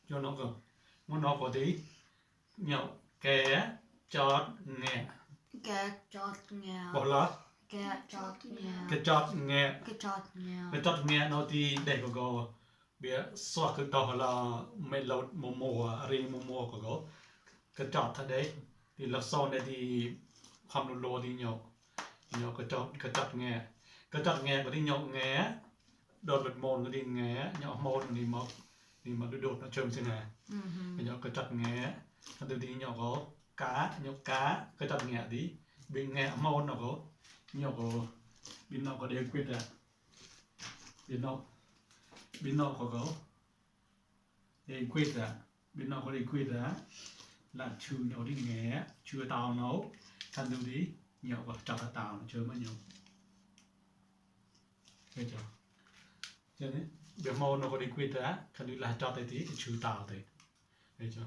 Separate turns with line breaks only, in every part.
cho nó cơ muốn nó có tí nhậu ké chót nghe
Kẻ chót nghèo.
bỏ lót
Kẻ chót nghèo.
cái chót nghe
Kẻ chót nghèo.
cái chót nghe nó thì để của cô bia xoa cái tàu là mấy lâu mùa ri mùa của cô cái chót thật đấy thì là sau này thì không được lô thì nhậu cái chót nghe có đi nhậu nghe đột bật môn nó đi nghe nhậu môn thì mà đột nó chôm thế này nhậu cái chót nghe cái từ đi nhậu có nhậu cá cái chót nghe đi bên nghe môn nó có nhậu có bên nó có đều quyết à bên nó có đều quyết à bên nó có đều quyết à là chưa nhậu đi nghe chưa tao nấu thành từ đi nhậu vào chọc cả tàu nó chơi mà nhậu thấy chưa cho nên biểu môn nó có đi quyết á thành từ là cho tới tí thì chưa tàu thì thấy chưa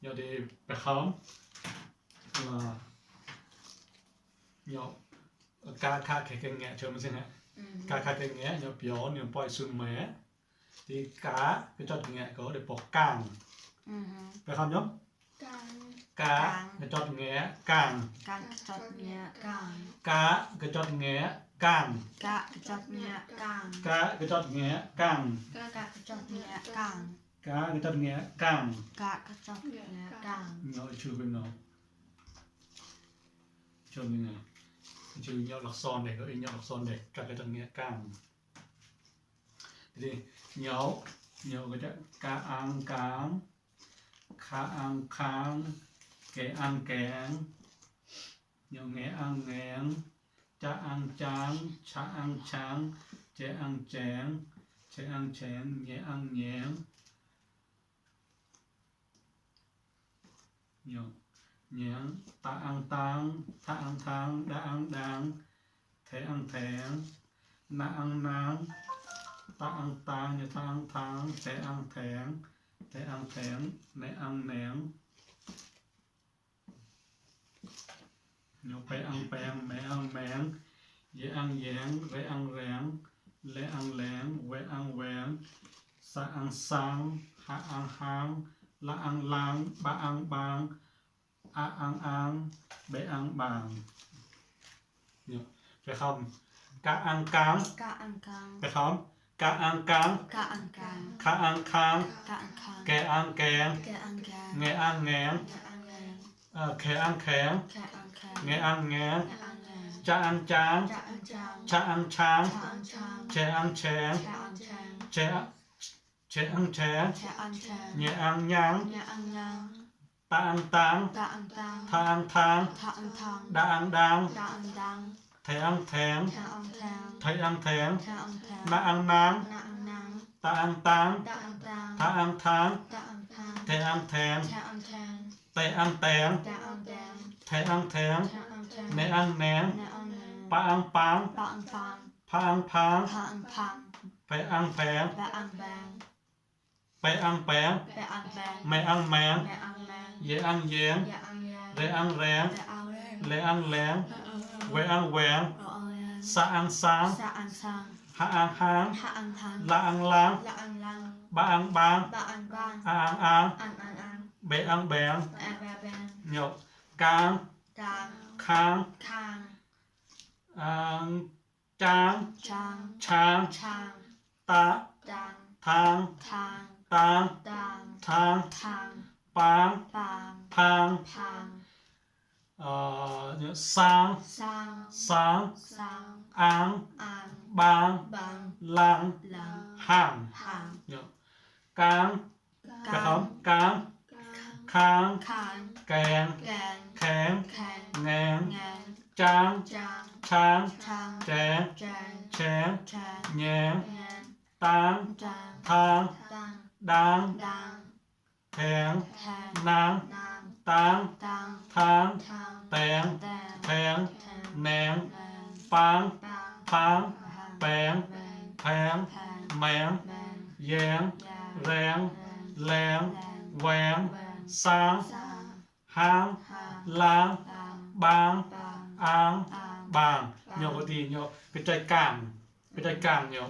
nhậu thì phải không là nhậu ca cái nghe chơi mà xem hả ca cái nghe nhậu biểu nhậu poi sương mé thì cá cái cho nghe có để bỏ càng phải không nhá cá cái cho nghe càng
Càng chót nghèo. Càng.
cá cái cho nghe càng
Cá chót nghèo. Càng.
cá cái cho nghe càng
Cá chót nghèo. Càng.
cá cái cho nghe càng
Cá chót nghèo. Càng.
nhậu chưa bên nào chưa bên này chưa nhậu lọc son này có ý nhậu lọc son này cá cái cho nghe càng thì nhậu cái cho cá ăn cám khá ăn kháng kẻ ăn kén nhậu nghe ăn ngén cha ăn chán cha ăn chán trẻ ăn chén trẻ ăn chén nhẹ ăn nhén nhậu nhén ta ăn tang tha ăn thang đã ăn đàng thế ăn thèn na ăn nang ta ăn tang như ta ăn thang thế ăn thèn thế ăn thèn mẹ ăn nén nhậu phải ăn bèn mẹ ăn mén dễ ăn dẻn rễ ăn rẽn lẽ ăn lén quẹ ăn vẹn sa ăn sang hạ ăn hang la ăn lang ba ăn bang a ăn an bé ăn bàn phải không cá ăn cám
Cá ăn càng.
phải không cá ăn cám
Cá ăn càng.
khá ăn khang
Cá ăn khang.
kẻ ăn kén
Kẻ ăn càng.
nghe ăn ngén
Kẻ ăn ngén.
khé ăn khén
Kẻ ăn khang.
nghe ăn ngén
Kẻ ăn ngén.
cha ăn chán
Cha ăn chang.
cha ăn chán
Cha ăn chang.
trẻ ăn chén
Cha ăn chang.
trẻ ăn chén
Cha ăn chang.
nhẹ ăn nháng
Nhà ăn nhang.
ta ăn táng
Ta ăn tang.
tha ăn thang
Ta ăn thang.
đã ăn đang
Ta ăn đăng.
thế ăn thèn
Ta ăn thang.
thấy ăn thèn
Ta ăn thang.
na ăn náng
Na ăn nang.
ta ăn táng
Ta ăn tang.
tha ăn tháng
Ta ăn thang.
thế ăn thèn
Ta ăn thang.
tê ăn tèn
Ta ăn đen.
thế ăn thèn
Ta ăn thang.
nè ăn nén
Na ăn nang.
pa ăn páng
Ta ăn pang.
pha ăn pháng
Ta ăn pang.
phải ăn phèn
Ta ăn bang.
phải ăn bén
Ta ăn bang.
mẹ ăn mén
Mẹ ăn mang.
dễ ăn dén
Dạ ăn gian.
rễ ăn rén
Dạ ăn ren.
lẽ ăn lén
Dạ ăn ren.
quẹ ăn quén
Dạ ăn ren.
sa ăn sáng
Sa ăn sang.
hạ ăn háng
Hạ ăn thang.
la ăn lang
La ăn lang.
ba ăn bang
Ba ăn bang.
a ăn an
Ăn ăn ăn.
bé ăn bén
Ba ba bang.
nhậu cang
Càng.
khang
Khang.
tráng
Trang.
chang
Trang.
ta
Đăng.
thang
Thang.
tang
Đăng.
thang
Thang.
pang
Bang.
phang
Phang.
sang
Sang.
sáng
Sang.
áng
An.
bang
Bang.
lang
Lang.
hàng
Hàng.
cáng phải không cáng khang
Khang.
kèn
Gan.
khén
Khan.
ngén
Ngan.
tráng
Trang.
chang
Trang.
chén
Trang.
chén
Trang.
nhén
Ngan.
táng
Trang.
thang
Tăng.
đang
Đang.
thèn
Than.
nang
Nang.
táng
Tăng.
thang
Thang.
tèn
Tèn.
thèn
Tèn.
nén
Nang.
pang
Bang.
phang
Bang.
bén
Bang.
phèn
Phan.
mén
Mang.
dén
Yang.
rén
Lan.
lén
Lan.
quén
Vàng.
sáng
Sang.
hang
Hàng.
lang
Lang.
bang
Bang.
áng
An.
bàng
Bang.
nhiều cái gì nhiều cái trái càng nhiều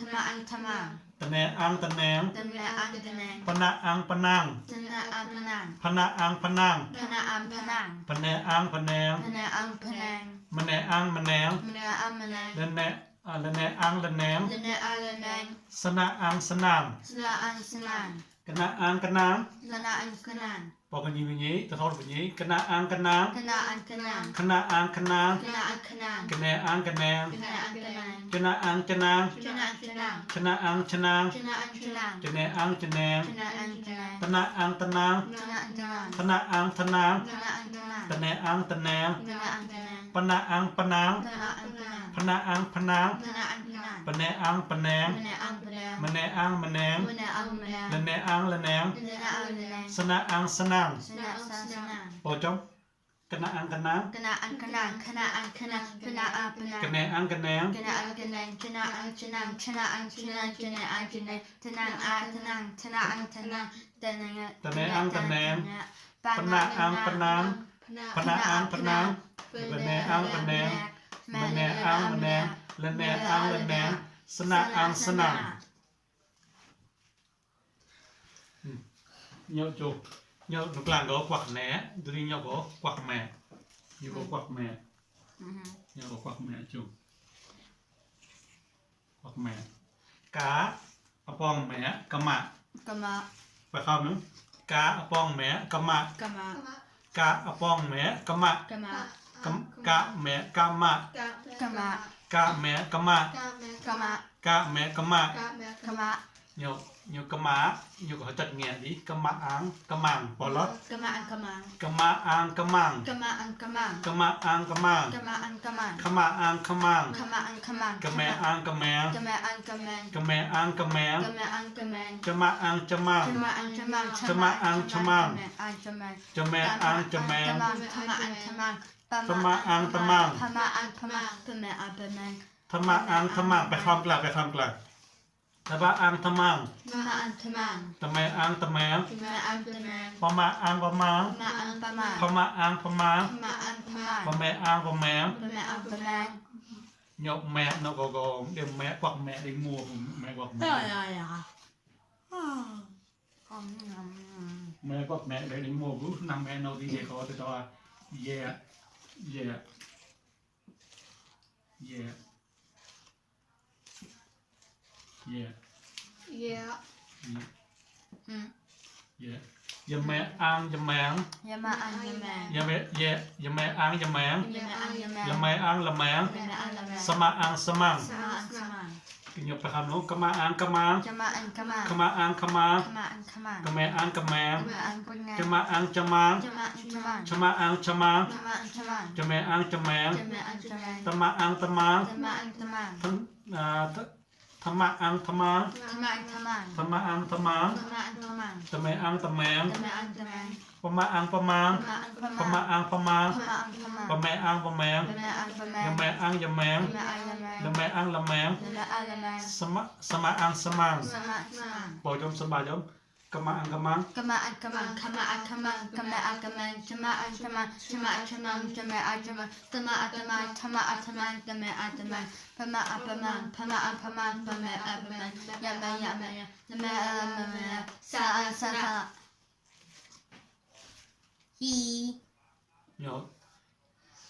ธรรมะอังธรรมะ
ตะแนอังตะแนง
ตะแนอังตะแนง
ปะนะอังปะนัง
ตะแนอังพนัง
พะนะอังพะนัง
พนะอังพนัง
ปะแนอังปะแนง
พนะอังพนัง
มะแนอังมะแนง
มนะอังมนัง
ละแนละแนอังละแนง
ตะแนอังละแนง
สนะอังสนาม
สนะอังสนาง
กะนะอังกะนาง
สนะอังกนาง
ปอกกันยีวิญีตะทอดวิญีกะนะอังกะนาง
คณะอังคณาง
คณะอังคณาง
คณะอังคณาง
กะแนอังกะแนง
คณะอังคณาง
จะนะอังจะนาง
คณะอังคณาง
ชนะอังชนาง
คณะอังคณาง
จะแนอังจะแนง
คณะอังคณาง
ตะนะอังตะนาง
คณะอังคณาง
ธนะอังธนาง
คณะอังคณาง
ตะแนอังตะแนง
คณะอังคณาง
ปะนะอังปะนาง
คณะอังคณาง
พะนะอังพะนาง
คณะอังคณาง
ปะแนอังปะแนง
คณะอังคณาง
มะแนอังมะแนง
คณะอังคณาง
ละแนอังละแนง
คณะอังคณาง
สนะอังสนาง
คณะสังสนาง
ปอจอมกะนะอังกะนาง
คณะอังคณางคณะอังคณางคณะอังคณาง
กะแนอังกะแนง
คณะอังคณางคณะอังคณางคณะอังคณางคณะอังคณางทนางอาทนางทนะอังทนางตะแนง
ตะแนอังตะแนง
ปะนะอังปะนาง
พะนะอังพะนางละแนอังปะแนงมะแนอังมะแนงละแนอังละแนงสนะอังสนางnhớ chú nhớ lúc làng đó quạt né tôi đi nhớ có quạt mẹ nhớ có quạt mẹ nhớ có quạt mẹ chú quạt mẹ cá apong mẹ cầm mạ
กะมะ
phải không nữa cá apong mẹ cầm mạ
กะมะ
cá apong mẹ cầm mạ
กะมะ
cá mẹ cầm mạ
กะมะ
cá mẹ cầm mạ
กะมะ
cá mẹ cầm mạ
กะมะ
nhớ nhớ cầm mã nhớ có chặt nghe đi cầm mã áng cầm màng bỏ lót
กะมะอังกะมัง
cầm mã áng cầm màng
กะมะอังกะมัง
cầm mã áng cầm màng
กะมะอังกะมัง
cầm mã áng cầm màng
กะมะอังกะมัง
cầm mẹ áng cầm mè
กะมะอังกะแมง
cầm mẹ áng cầm mè
กะมะอังกะแมง
cầm mã áng cầm màng
กะมะอังกะมัง
กะมะอังกะมัง
อังกะแมง
cầm mẹ áng cầm mè
กะมะอังกะมัง
กะมะอังกะมัง
กะมะอังกะมังกะมะอังกะแมง
thầm mã áng thầm màngไปคำกลับไปคำกลับthầm mã áng thầm màng
กะมะอังกะมัง
thầm mẹ áng thầm mè
กะมะอังกะแมง
พอมาอังพอมาก
ะมะอังกะมัง
พอมาอังพอมาก
ะมะอังกะมัง
พอแม่อังพอแม่
กะมะอังกะแมง
nhọc mẹ nó có đem mẹ quặc mẹ đi mua mẹ quặc mẹ mẹ quặc mẹ để đi mua cứ năm mẹ nó đi về có tôi cho yeah yeah yeah yeah
Yeah.
yeah giờ mẹ ăn giờ mẹ ăn
ยะมะอังยะแมง
giờ mẹ yeah giờ mẹ ăn giờ mẹ ăn
ยะมะอังยะแมง
giờ mẹ ăn là mẹ ăn
ยะมะอังละแมง
sama ăn sama
สมะอังสมะ
cái nhọc phải làm nó cama ăn cama
จะมะอังกะมัง
cama ăn cama
กะมะอังกะมัง
cama ăn cama
กะมะอังกะแง
chama ăn chama
จะมะอังจะมัง
chama ăn chama
จะมะอังจะมัง
chama ăn chama
จะมะอังจะแมง
tama ăn tama
จะมะอังจะมัง
thama ăn thama
จะมะอังจะมัง
thama ăn thama
จะมะอังจะมัง
tama ăn tama
จะมะอังจะแมง
pama ăn pama
จะมะอังพะมัง
pama ăn pama
จะมะอังพะมัง
pama ăn pama
จะมะอังพะแมง
yama ăn yama
จะมะอังละแมง
yama ăn lamang
จะมะอังละแมง
sama ăn samang
สมะสมัง
bỏ trong sân bà giống cama ăn camang
กะมะอังกะมังกะมะอังกะมังกะมะอังกะแมงจะมะอังจะมังจะมะอังจะมังจะมะอังจะมังตะมะอังตะมังทะมะอังตะมังตะมะอังตะมังพะมะอังพะมังพะมะอังพะมังพะมะอังพะมังยะมะยะมะยะตะมะอังมะมะสะอังส Sala. He.
เนาะ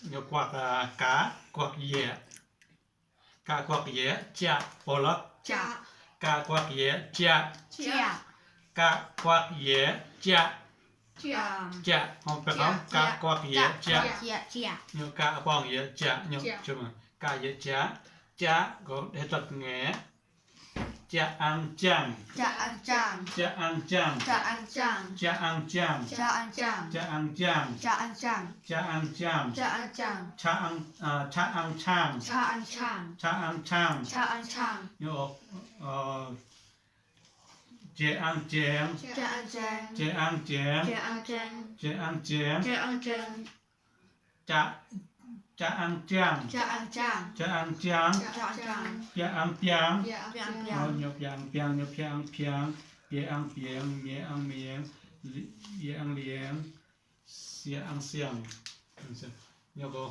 เนาะกวักกากวักเย่กากวักเย่จะพอละ
Ja.
กากวักเย่จะ
Ja.
กากวักเย่จะ
Ja.
จะห้องไปครับกากวักเย่จะ
Ja. Ja.
เนาะกาปองเย่จะเนาะใช่ไหมกาเย่จะก็ได้ตัดแงจะอังจัง
Ja an jang.
จะอังจัง
Ja an jang.
จะอังจัง
Ja an jang.
จะอังจัง
Ja an jang.
จะอังจัง
Ja an jang.
ชาอังชาอังช่าง
Cha an chang.
ชาอังช่าง
Cha an chang.
เนาะเจอังเจง
Ja an jang.
เจอังเจง
Ja an jang.
เจอังเจง
Ja an jang.
จะอังจัง
Ja an jang.
จะอังจัง
Ja an jang.
เปียอังเปียง
Ja an
เนาะ
jang.
เนาะเปียงเปียงเนาะเปียงเปียงเปียอังเปียงเมียอังเมียงเยอังเลียงเสียอังเสียงเนาะก็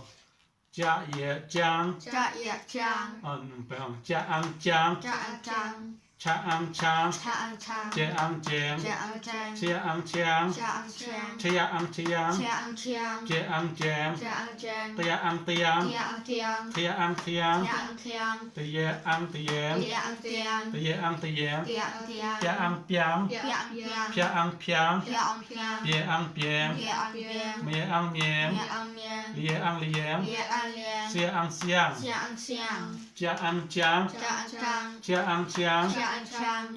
จะเยจัง
Ja ya jang.
ไปห้องจะอังจัง
Ja an jang.
ชาอังช่าง
Cha an chang.
เจอังเจง
Ja an jang.
เสียอังเชียง
Ja an chang.
เชียอังเชียง
Ja an chang.
เจอังเจง
Ja an jang.
เตียอังเตียง
Ja an tiang.
เตียอังเตียง
Ja an tiang.
เตียอังเตียง
Ja an tiang.
เตียอังเตียง
Ja an tiang.
เปียอังเปียง
Ja an tiang.
เปียอังเปียง
Ja an tiang.
เปียอังเปียง
Ja an tiang.
เมียอังเมียง
Ja an miang.
เลียอังเลียง
Ja an liang.
เสียอังเสียง
Ja an xiang.
เจอังจัง
Ja an chang.
เชียอังเชียง
Ja an chang.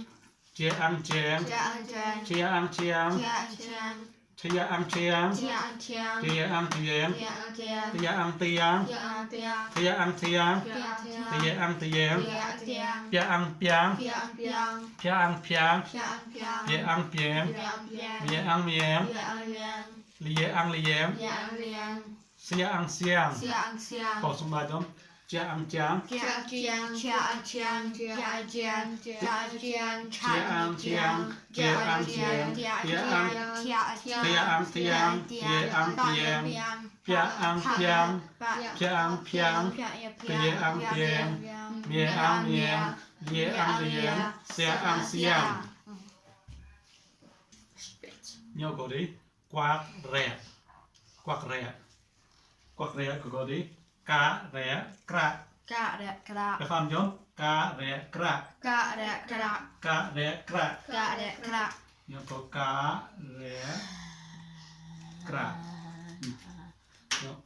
เจอังเจง
Ja an jang.
เชียอังเชียง
Ja an chang.
เชียอังเชียง
Ja an tiang.
เตียอังเตียง
Ja an tiang.
เตียอังเตียง
Ja an tiang.
เตียอังเตียง
Ja an tiang.
เตียอังเตียง
Ja an tiang.
เปียอังเปียง
Ja an piang.
เปียอังเปียง
Ja an piang.
เปียอังเปียง
Ja an piang.
เมียอังเมียง
Ja an liang.
เลียอังเลียง
Ja an liang.
เสียอังเสียง
Ja an xiang.
พอสมบัติต้องเจอังจัง
Ja an jiang. Ja an jiang. Ja an jiang. Ja an jiang.
Ja an jiang. Ja an jiang. Ja an เปียอังเตียงเปียอังเปียงเปียอังเปียงเปียอังเปียงเปียอังเปียงเมียอังเมียงเลียอังเลียงเสียอังเสียงเนาะก็ดีกวักแรกกวักแรกกวักแรกก็ดีกะแรกกระ
Gạ rẹ gạ.
ไปฟังยมกะแรกกระ
Gạ rẹ gạ.
กะแรกกระ
Gạ rẹ gạ.
เนาะก็กะแรกกระเนาะ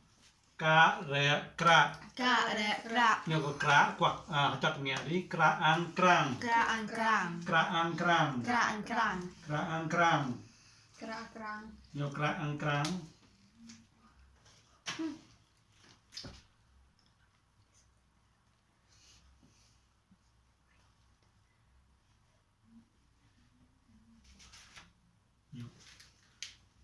กะแรกกระ
Gạ rẹ gạ.
เนาะก็กระกวักจัดเงี้ยดิกระอังกรัง
Gạ ăn grang.
กระอังกรัง
Gạ ăn grang.
กระอังกรัง
Gạ grang.
เนาะกระอังกรัง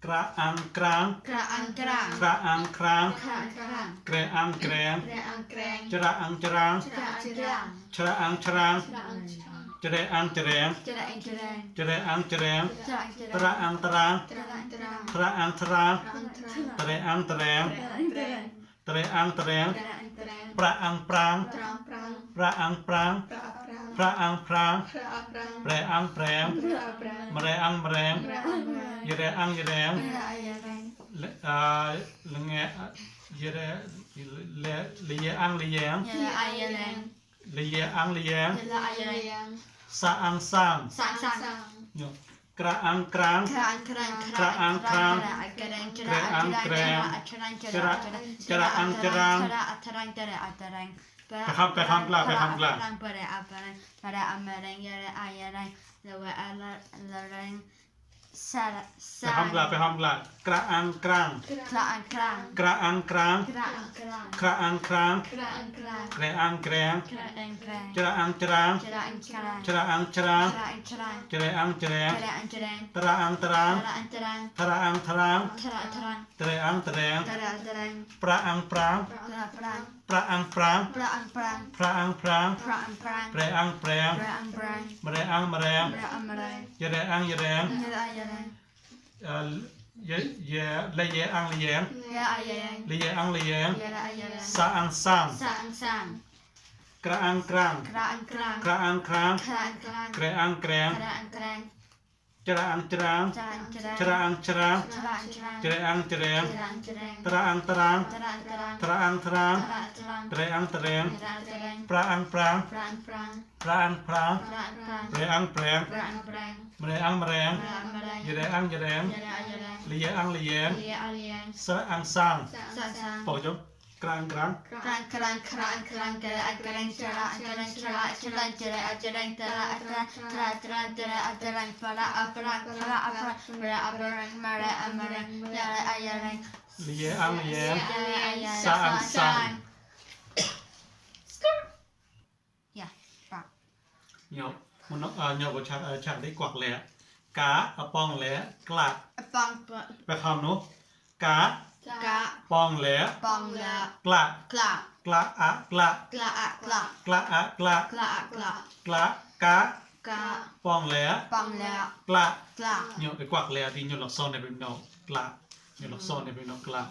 กระอังกรัง
Gạ ăn grang.
กระอังครัง
Gạ ăn grang.
แกระอังแกรง
Gạ ăn grang.
จระอังจรัง
Gạ ăn grang.
ชระอังชรัง
Gạ ăn grang.
จระอังจแรง
Gạ ăn grang.
จระอังจแรง
Gạ ăn
ตระ
grang.
อังตราง
Gạ ăn grang.
ตระอังตราง
Gạ ăn grang.
ตระอังตแรง
Gạ ăn grang.
ตระอังตแรง
Gạ ăn grang.
ประอังปราง
Prang prang.
ประอังปราง
Pra prang.
พระอังพราง
Pra prang.
แปรอังแปรง
Pra prang.
มะแรอังมะแรง
Pra prang.
ยะแรอังยะแรง
Pra ayarang.
ละแงยะแรละเยอังละแยง
Yala ayarang.
ละเยอังละแยง
Yala ayarang.
สะอังสร้าง
Sang sang.
เนาะกระอังกราง
Krang krang krang.
Krang, krang.
Krang
Krang, krang.
krang.
Jera- jera ang jerang.
Atarang tere atarang.
ไปคำกลางไปคำกลาง
Perang pada aparang pada amarang yara ayarang lawa alarang sar
ไปคำกลางไปคำกลางกระอังกราง
krang krang
กระอังกราง
krang krang
กระอังคราง
krang krang
แกระอังแกรง
krang krang
จระอังจราง
krang krang
จระอังจราง
krang krang
จระอังจแรง
krang krang
ตระอังตราง
krang krang
ทระอังทราง
krang krang
ตระอังตแรง
krang krang
ประอังปราง
krang krang
ประอังปราง
prang prang
พระอังพราง
prang prang
แปรอังแปรง
prang prang
มะแรอังมะแรง
prang amarang
ยะแรอังยะแรง
yara ayarang
ยะละเยอังละแยง
yara ayarang
ละเยอังละแยง
yara ayarang
สะอังสร้าง
sang sang
กระอังกราง
krang krang
กระอังคราง
krang krang
แกระอังแกรง
krang krang
จระอังจราง
Jalan
จระอังจราง
Jalan
จระอังจราง
Jalan Jalan
ตระอังตราง
Jalan Jalan
ตระอังตราง
Jalan Jalan
ตระอังตราง
Jalan Jalan
ปราอังปราง
Perang Perang
ปราอังปราง
Perang Perang
เรอังแปรง
Perang Perang
มะเรอังมะแรง
Perang Perang
ยะแรงอังยะแรง
Jalan Jalan
ลียอังลีแยง
Lia Alian
สระอังสร้าง
Sang
ปอกจบกลางกลาง
Kerang kerang kerang kerang kerang kerang cerah kerang cerah cerah cerah cerah cerah cerah cerah cerah cerah cerah para para para para para para mara mara yara ayara
ลียอังลีแยง
ayara
Sang sang เหนียวมันเหนียวกว่าฉากได้กวักแหละกาอะปองแหละกละ
Bang
ไปคำนู้กา
ka
ปองแหละ
bang la
กละ
kla
กละอะกละ
kla a kla
กละอะกละ
kla a kla
กละกา
ka
ปองแหละ
bang la
กละ
kla
เหนียวไปกวักแหละที่เหนียวหลักซ้อนในเป็นนอกกละเหนียวหลักซ้อนในเป็นนอกกละ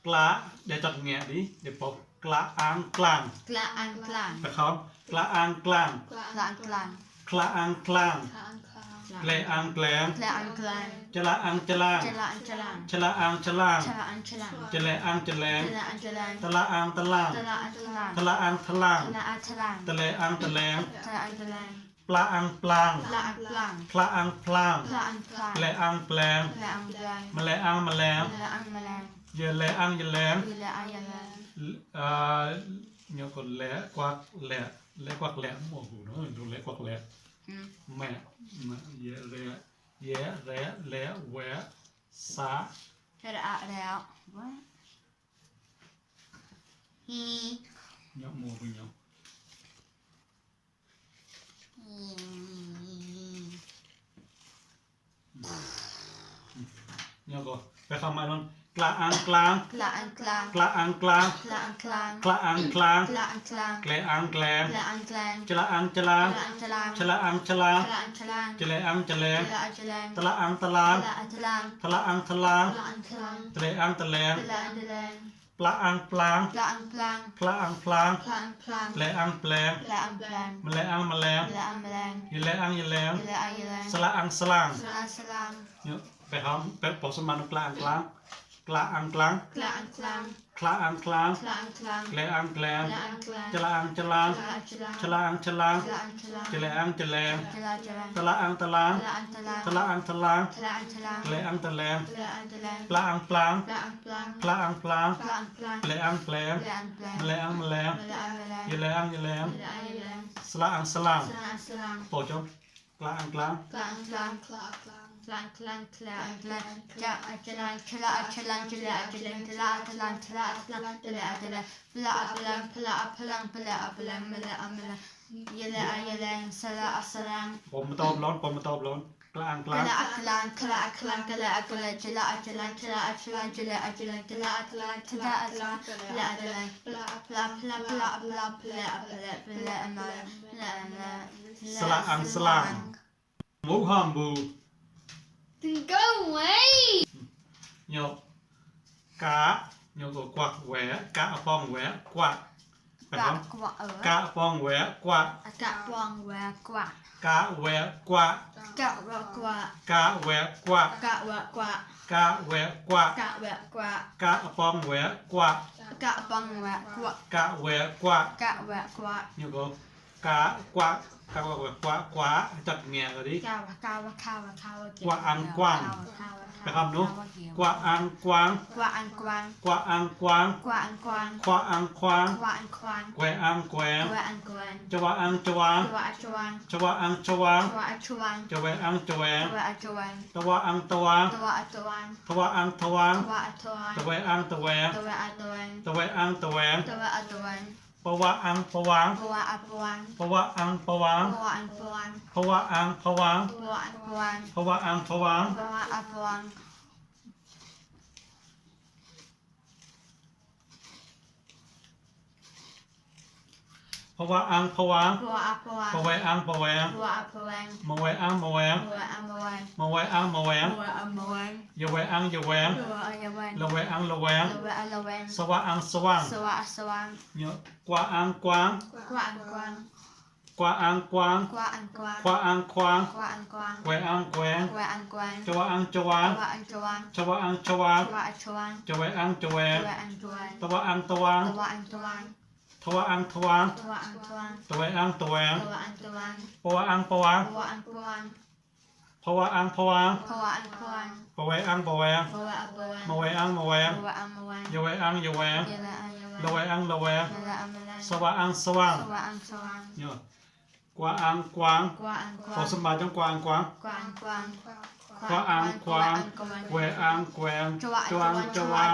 กละเดี๋ยวจัดแงะดิเดี๋ยวปอกกละอังกลาง
kla ang klang
ไปคำกละอังกลาง
kla ang klang
กละอังกลางแกลอังแกลง
kla ang klang
จละอังจลาง
chala ang chalang
ชละอังชลาง
chala ang chalang
จแลอังจแลง
chala ang chalang
ตะละอังตะล่าง
chala ang chalang
ทะละอังทะล่าง
chala ang chalang
ตะแลอังตะแลง
chala ang chalang
ปลาอังปลาง
kla ang klang
พระอังพลาง
kla ang klang
แลอังแปลง
kla ang klang
แมลอังแมลง
kla ang malang
เยแลอังเยแลง
kla ayalang
เนี่ยก็แลกวักแลกวักแลโอ้โหเนอะดูแลกวักแลแม่เยแลเยแลแลแหวสา
Hör aแล้ว what he
เนี่ยโมบุญเนี่ยเนี่ยก็ไปคำมาโนนกละอังกลาง
kla ang klang
กละอังกลาง
kla ang klang
กละอังกลาง
kla ang klang
แกลอังแกลง
kla ang klang
จละอังจลาง
kla ang chalang
ชละอังชลาง
kla ang chalang
จแลอังจแลง
kla ang chalang
ตะละอังตะลาง
kla ang chalang
ทะละอังทะลาง
kla ang klang
ตะเลอังตะแลง
kla ang chalang
ปลาอังปลาง
kla ang klang
พระอังพลาง
kla ang klang
แลอังแปลง
kla ang klang
แมลอังแมลง
kla ang malang
ยแลอังยแลง
kla ayalang
สละอังสลาง
kla ang salang
เนี่ยไปคำไปปอกสมานุกลางกลางกลาอังกลาง
kla ang klang
คลาอังคลาง
kla ang klang
แกลอังแกลง
kla ang klang
จละอังจลาง
kla ang chalang
ชละอังชลาง
kla ang chalang
จแลอังจแลง
kla chalang
ตะละอังตะลาง
kla ang talang
ทะละอังทะลาง
kla ang chalang
แกลอังตะแลง
kla ang talang
ปลาอังปลาง
kla ang klang
พระอังพลาง
kla ang klang
แกลอังแปลง
kla ang klang
แมลอังแมลง
kla ang malang
ยแลอังยแลง
kla ayalang
สละอังสลาง
kla ang salang
ปอกจบกลางอังกลาง
kla ang klang kla ang klang kla ang klang ja ang chalang kla ang chalang kla ang chalang kla ang chalang kla ang chalang kla ang chalang pla ang palang pla ang palang pla ang palang mala ang malang yala ayalang sala ang salang
ผมมาตอบร้อนผมมาตอบร้อนกลางกลาง
kla ang klang kla ang klang kla ang klang kla ang chalang kla ang chalang kla ang chalang kla ang klang kla ang klang kla ang chalang pla pla pla pla pla pla pla pla ang malang pla
สละอังสลางมุกหอมบู
Then go away
โยกกะโยกก็กวักแหวะกะปองแหวะกวักไปครับ
quạ ở
กะปองแหวะกวัก
cả quang và quạ
กะแหวะกวัก
cả và quạ
กะแหวะกวัก
cả và quạ
กะแหวะกวัก
cả và quạ
กะปองแหวะกวัก
cả băng và quạ
กะแหวะกวัก
cả và quạ
โยกก็กะกวักกะแหวะกวักกวักจัดแงะเลยดิ
cao và cao và cao và cao và
Quạ ăn quang. ไปครับหนูกว่าอังกวาง
quạ ăn quang
กว่าอังกวาง
quạ ăn quang
ควาอังควาง
quạ ăn quang
แกวอังแกวง
quạ ăn quang
จวาอังจวาง
quạ chuang
จวาอังจวาง
quạ chuang
จวาอังจวง
quạ chuang
ตวาอังตวาง
quạ chuang
ทวาอังทวาง
quạ chuang
ตวาอังตวง
quạ chuang
ตวาอังตวง
quạ chuang
ปวาอังปวาง
quạ chuang
ปวาอังปวาง
quạ ăn quang
ปวาอังปวาง
quạ ăn quang
ปวาอังปวาง
quạ ăn quang
ปวาอังปวาง
quạ ăn quang
ปวาอังปวง
quạ ăn quang
มวาอังมวง
quạ ăn quang
มวาอังมวง
quạ ăn quang
ยาวอังยาวง
quạ ăn quang
ละเวอังละแวง
quạ ăn quang
สวาอังสว่าง
quạ quang
เนี่ยกว่าอังกวาง
quạ ăn quang
กว่าอังกวาง
กว่าอันกวาง
ขวาอังควาง
กว่าอันกวาง
แกวอังแกวง
กว่าอันกวาง
จวาอังจวาง
กว่าอันจวาง
ชวาอังชวาง
กว่าอันชวาง
จวอังจวง
กว่าอันจวาง
ตวาอังตวาง
กว่าอันจวาง
ทวาอังทวาง
กว่าอันจวาง
ตวอังตวง
กว่าอันจวาง
ปวาอังปวาง
กว่าอันกวาง
พวาอังพวาง
กว่าอันกวาง
ปวอังปวง
กว่าอันกวาง
มวอังมวง
กว่าอันมวาง
ยวอังยแวง
เยละอันเยละ
ละแวอังละแวง
มละอันมละ
สวาอังสว่าง
กว่าอันสว่าง
เนี่ยกว่าอังกวาง
กว่าอันก
ขอ
วาง
สมบัติจงกวางกวาง
กว่าอันกวาง
ขวาอังกวางแกวอังแกวง
จวะ
จวางจวาง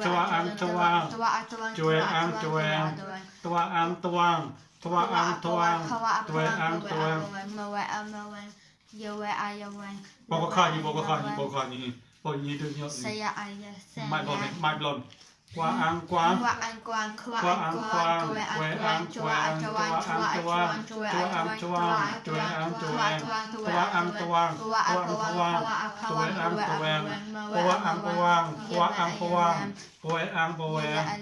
จวาอังจวาง
จวะอังจวาง
จวอังจวงตวอังตวางทวาอังทวางตวอังตวง
มาแวะเอามาแวะเยาแวะอายาแวะ
บอกก็ข้านี่บอกก็ข้านี่บอกข้านี่บอกนี้ดูเนี่ย
เสียอายาเสีย
ไม่บอลไม่บอลกว่าอังกวาง
กว่าอันกวางกว่าอันกวางแวะอังกวางจวะอังจวางจวะอังจวางจวะอังจวางจวะอังจวางจวะอังจวางจวะอังจวางจวะอังจวางจวะอังจวางจวะอังจวางจวะอังจวาง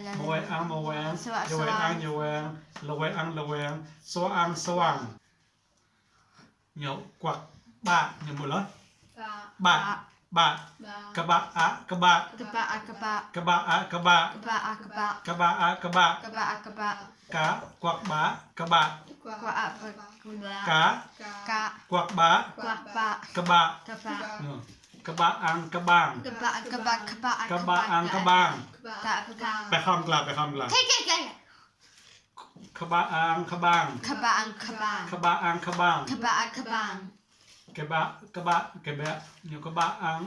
จวะอังจวางจวะอังจวางละเวอังละเวงสวอังสว่างเหนียวกวักบะเหนียวหมดเลยบะบะกระบะอะกระบะ กระบะกระบะ
กระบะอะกระบะ
กระบะกระบะ
กระบะอะกระบะ
กระบะกระบะ
กะกวักบะกระบะ
กว่าอะกระบะ
กะ
กะ
กวักบะ
กว่าบะ
กระบะ
กระบะ
กระบะอังกระบัง
กระบะกระบะกระบะ
กระบะอังกระบัง
กะกระ
ไปคำกลาไปคำกลา
เท่เท่
กระบะอังกระบัง
กระบะอังกระบะ
กระบะอังกระบัง
กระบะกระบะ
กระบะกระบะกระบะเหนียวกระบะอัง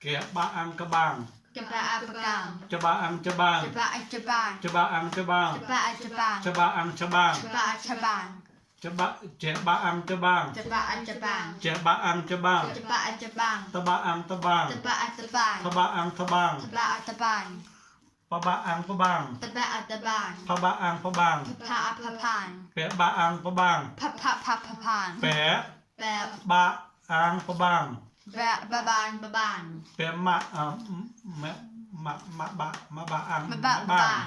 แกะบะอังกระบัง
กระบะกระบะ
จะบะอังจะบัง
กระบะกระบะ
จะบะอังจะบัง
กระบะกระบะ
จะบะอังจะบัง
กระบะกระบะ
จะบะเจะบะอังจะบัง
กระบะกระบะ
เจะบะอังจะบัง
กระบะกระบะ
ตะบะอังตะบัง
กระบะกระบะ
ทะบะอังทะบัง
กระบะกระบะ
ปะบะอังปะบัง
กระบะกระบะ
พะบะอังปะบัง
พะพะพาน
แปะบะอังปะบัง
พะพะพะพะพาน
แปะ
แบบ
บะอังปะบัง
แบบบะบานบะบาน
แปะมะมะมะบะมะบะอัง
มะบะบาน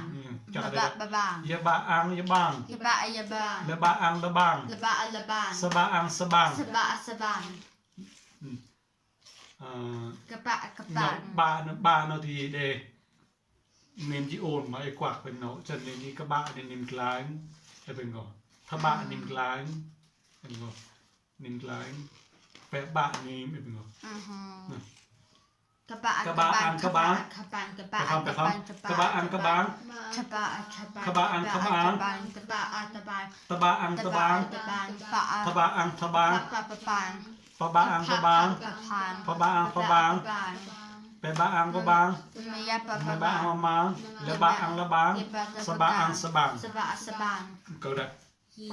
จะ
บะ
ได้
บะบะบาน
ยะบะอังยะบัง
ยะบะยะบะ
ละบะอังละบัง
ละบะละบาน
สะบะอังสะบัง
สบะสบาน
เอ่อก
ระบะกระ
เนาะ
บะ
บาเนาะบาเนาะทีเดเนมที่โอนมาไอ้กวักเป็นเนาะจันเนมนี้กระบะเนมกลางจะเป็นก่อนถ้าบะเนมกลางเป็นก่อนเนมกลางแปะบะเนมเป็นก่อน
กระบะ
กระบะอังกระบัง
กระบะกระบะ
ไปคำไปคำกระบะอังกระบัง
กระบะกระบะ
กระบะอังกระบัง
กระบะอังกระบะ
ตะบะอังตะบัง
กระบะปะ
ทะบะอังทะบัง
ปะปะปาน
ปะบะอังปะบัง
ปะพาน
ปะบะอังปะบังแปะบะอังปะบัง
ไม่ยะปะ
ไม่
ปะ
บะอังมะมังละบะอังละบังสะบะอังสะบัง
สบะสบาน
ก็ได้
ฮี